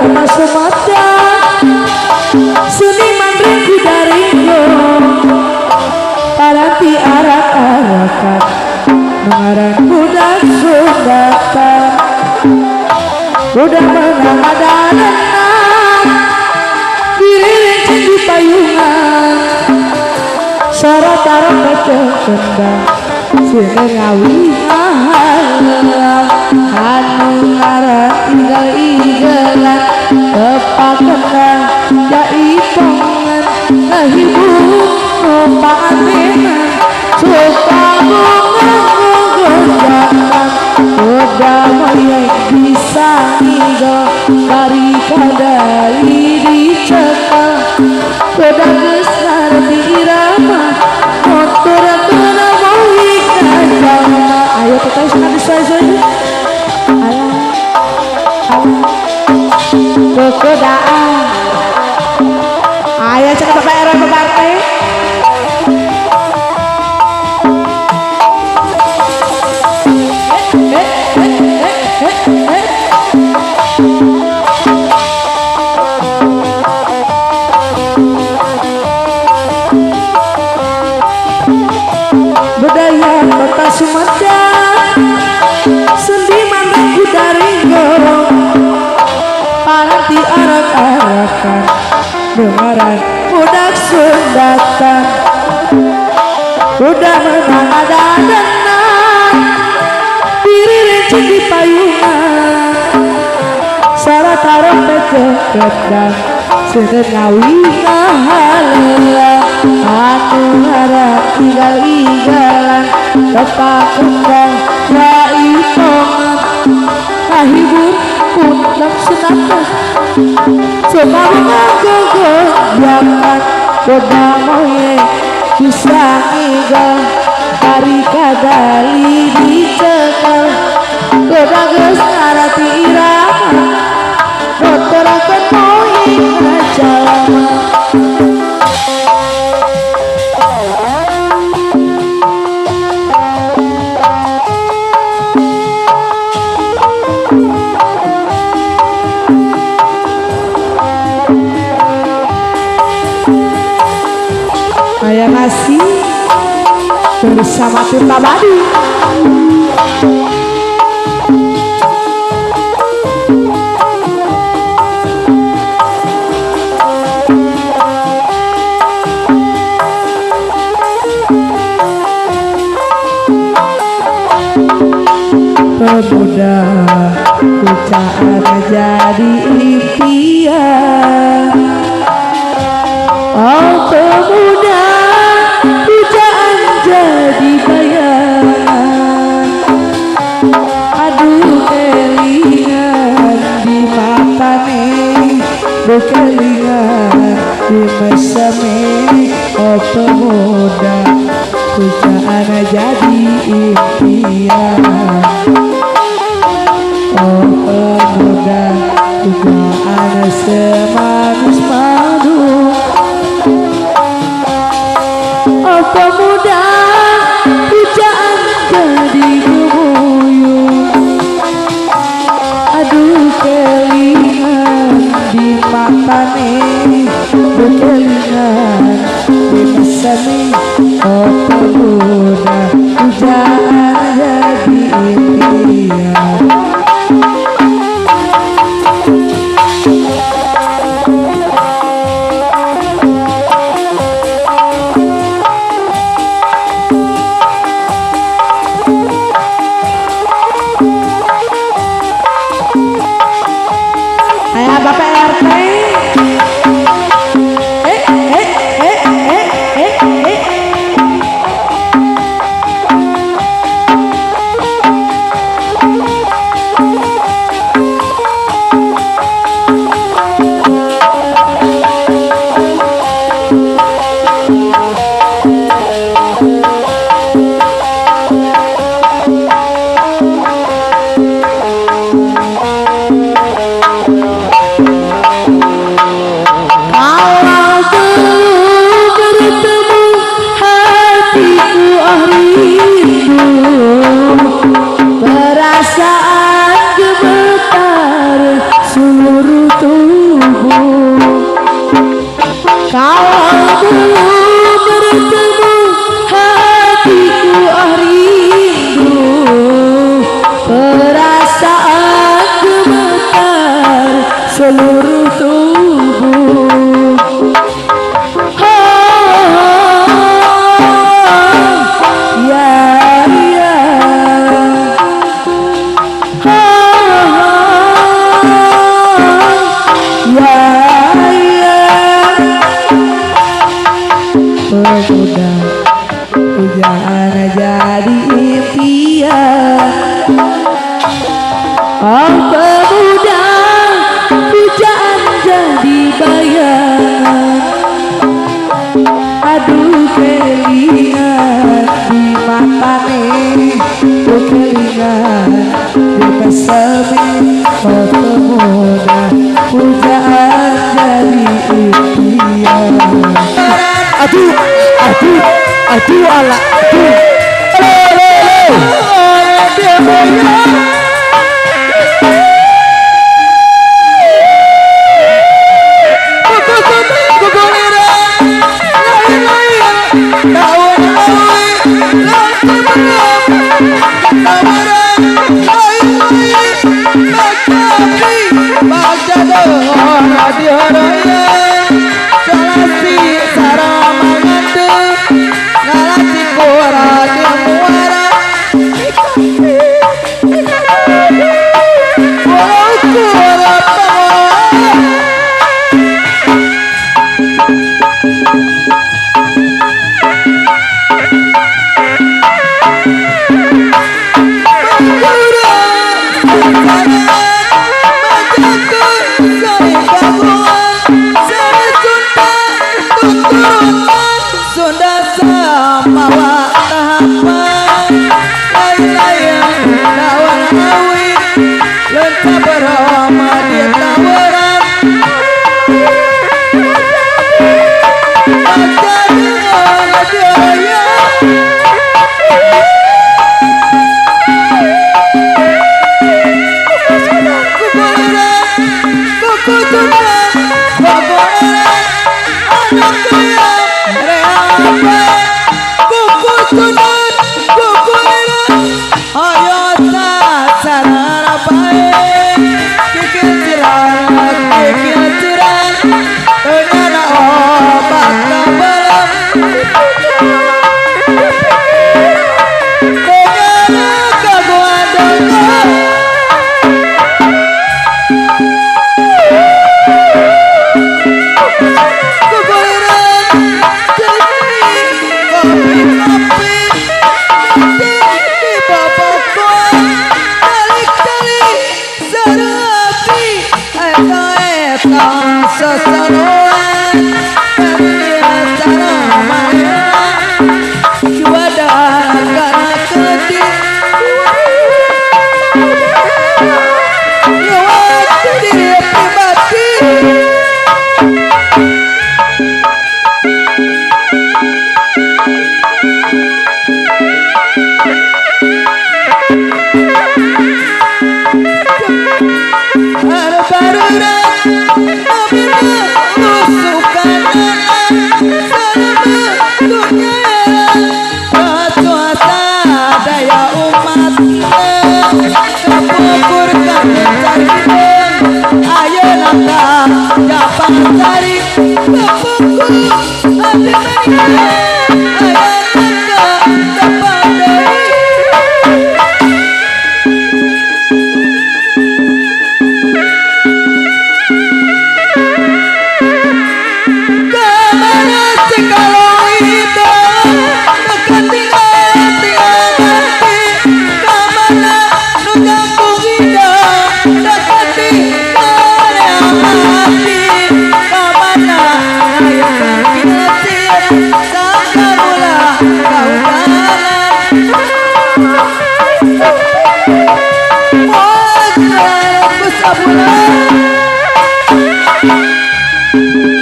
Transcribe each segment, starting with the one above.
kota Sumedang, seniman ringku daringgo paranti arak-arakan ngaran budak Sundatan. Udah menang ada diri di payungan sorot taruh ke kendang sini ngawi ngahalang anu ngaran igal-igalan tepak kendang jaipongan ngahibur nupanganenan suka bunga gojakan udah moyek bisa ngigel bari kadali dicekel udah geus ngarti irama motor kena mohi kajalma. Ayo teteh sana disoy-soy alah alah kekodaan. Ayo cek Bapak RW Bapak RT. Budaya kota Sumedang, sendiman rengku daringgo paranti arak-arakan dengaran budak Sundatan. Udah menang ada denang diri rincing di payungan syarat taruh pece kendang sini ngawi ngahalang anu harap igal-igalan tepak kendang jaipongan ngahibur pundak sunatan suka bunga gogojakan koda moye bisa ngigal bari kadali dicekel koda geus ngarati irama nuturakeun moe kajalma. Ayah masih bersama Tirta Madu. Pemuda pujaan jadi impian. Oh pemuda pujaan jadi bayangan. Aduh kelingan di matane, kelingan di mesame. Oh pemuda pujaan jadi impian. Oh pemuda pujaan semanis madu. Oh pemuda pujaan jadi gemuyu. Aduh kelingan di matane, kelingan di mesame. Oh pemuda pujaan jadi impian. Ayah Bapak RT. seluruh tubuh. Oh, ya ya. Oh, ya ya. Pemuda pujaan jadi impian. Oh pemuda pujaan jadi bayangan. Aduh kelingan di matane, oh kelingan di pesemi. Oh pemuda pujaan jadi impian. Aduh, aduh, aduh ala, aduh. Lo, lo, lo.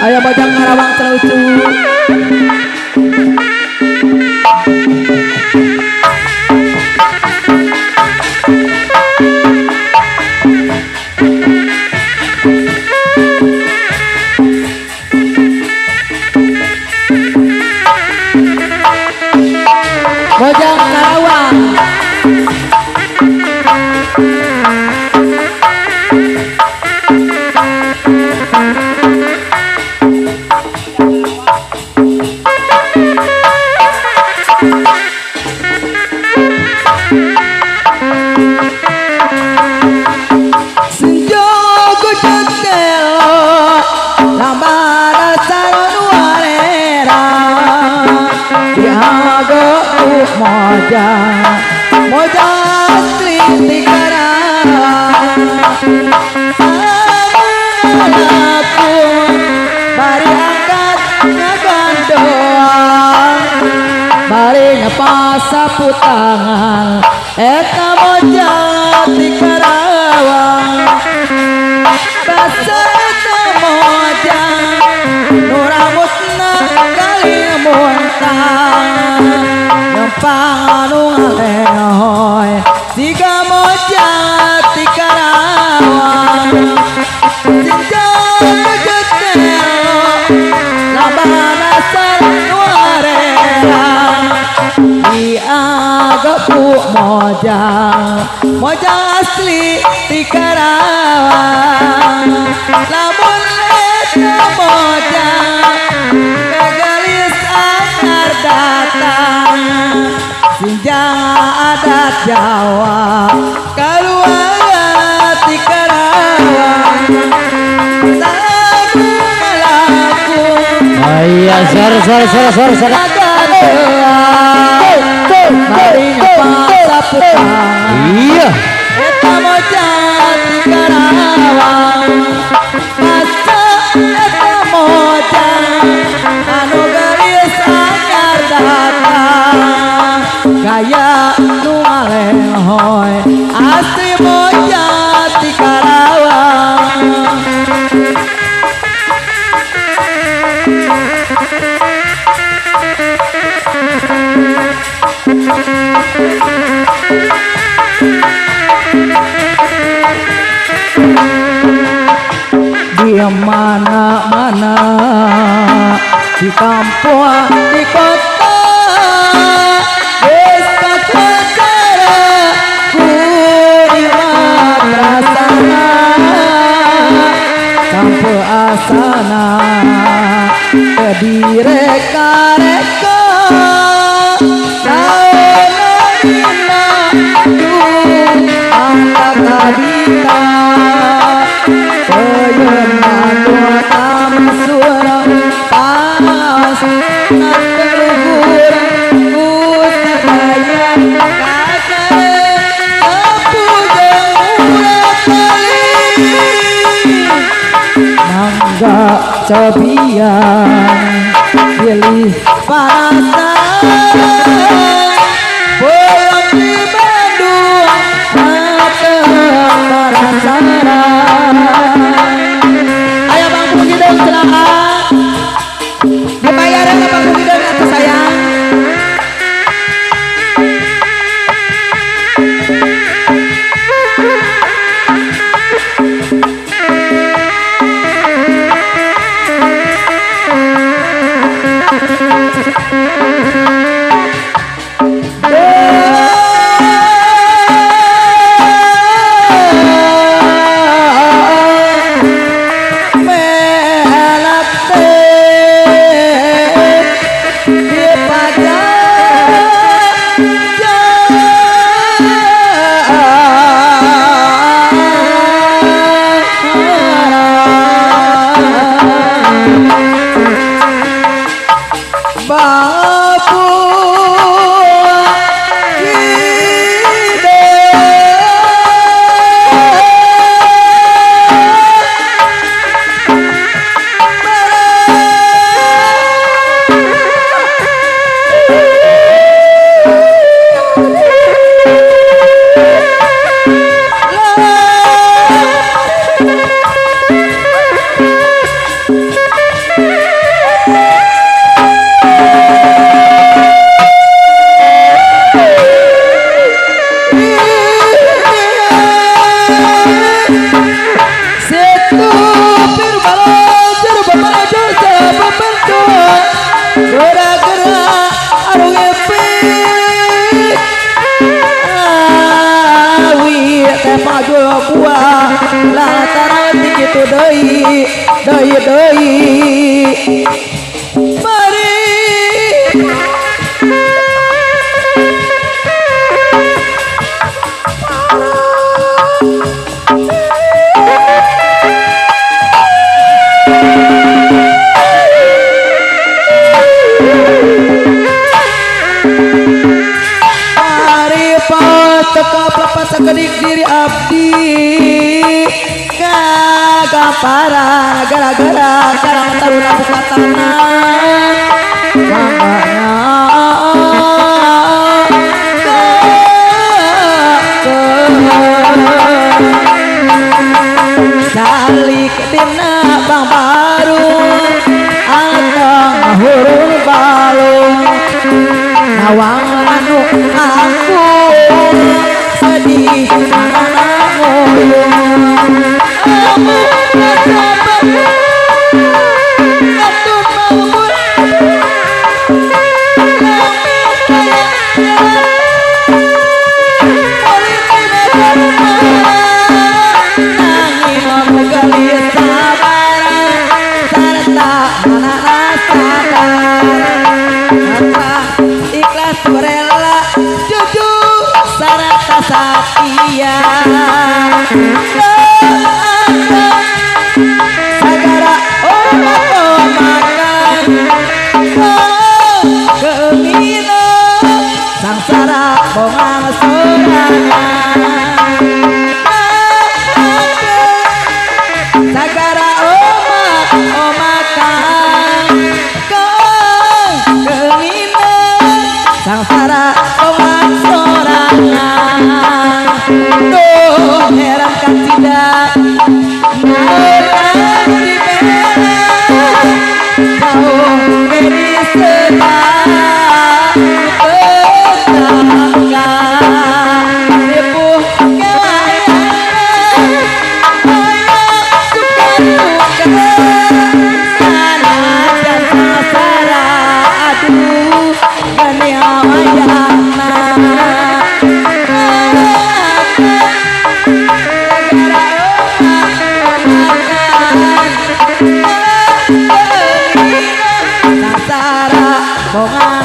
Ayo Bojong Karawang terlucu. mojang mojang asli ti Karawang laku bari angkat ngagandoang bari nyepas sapu tangan eta mojang ti Karawang basa eta mojang nu rambutna kalimuntang nempang anu ngalehoy siga mojang ti Karawang sinjang kejetelo lambana asal nu arerang diagak ku mojang mojang asli ti Karawang lamun eta mojang kagalis anyar datang sinjang adat Jawa kaluar ti Karawang sabu malaku iya sor sor sor sor sor iya eta mojang ti Karawang basa eta mojang anu geulis anyar datang gaya nu ngalehoy asli mojang ti Karawang. Di mana-mana di kampung di kota wis kacara ku di madrasah sampai asana direka-reka naon angka kabita cobian pilih parasa boyong di Bandung parasara. Ayo Bang Punggi dong celah dibayarin ke Bang Punggi dong atuh sayang. Deui deui deui mari Sakedik diri abdi kagamparan gara-gara karang taruna buka tanah mangga salik dina bang baru atau hurung balung nawang anu aku sedih ikhlas rela jujur sarta satia sagara omak-omakan kemino sangsara bongang sorangan sagara omak-omakan kemino sangsara bongang sorangan. Duh heran kan tidak sangsara bonga.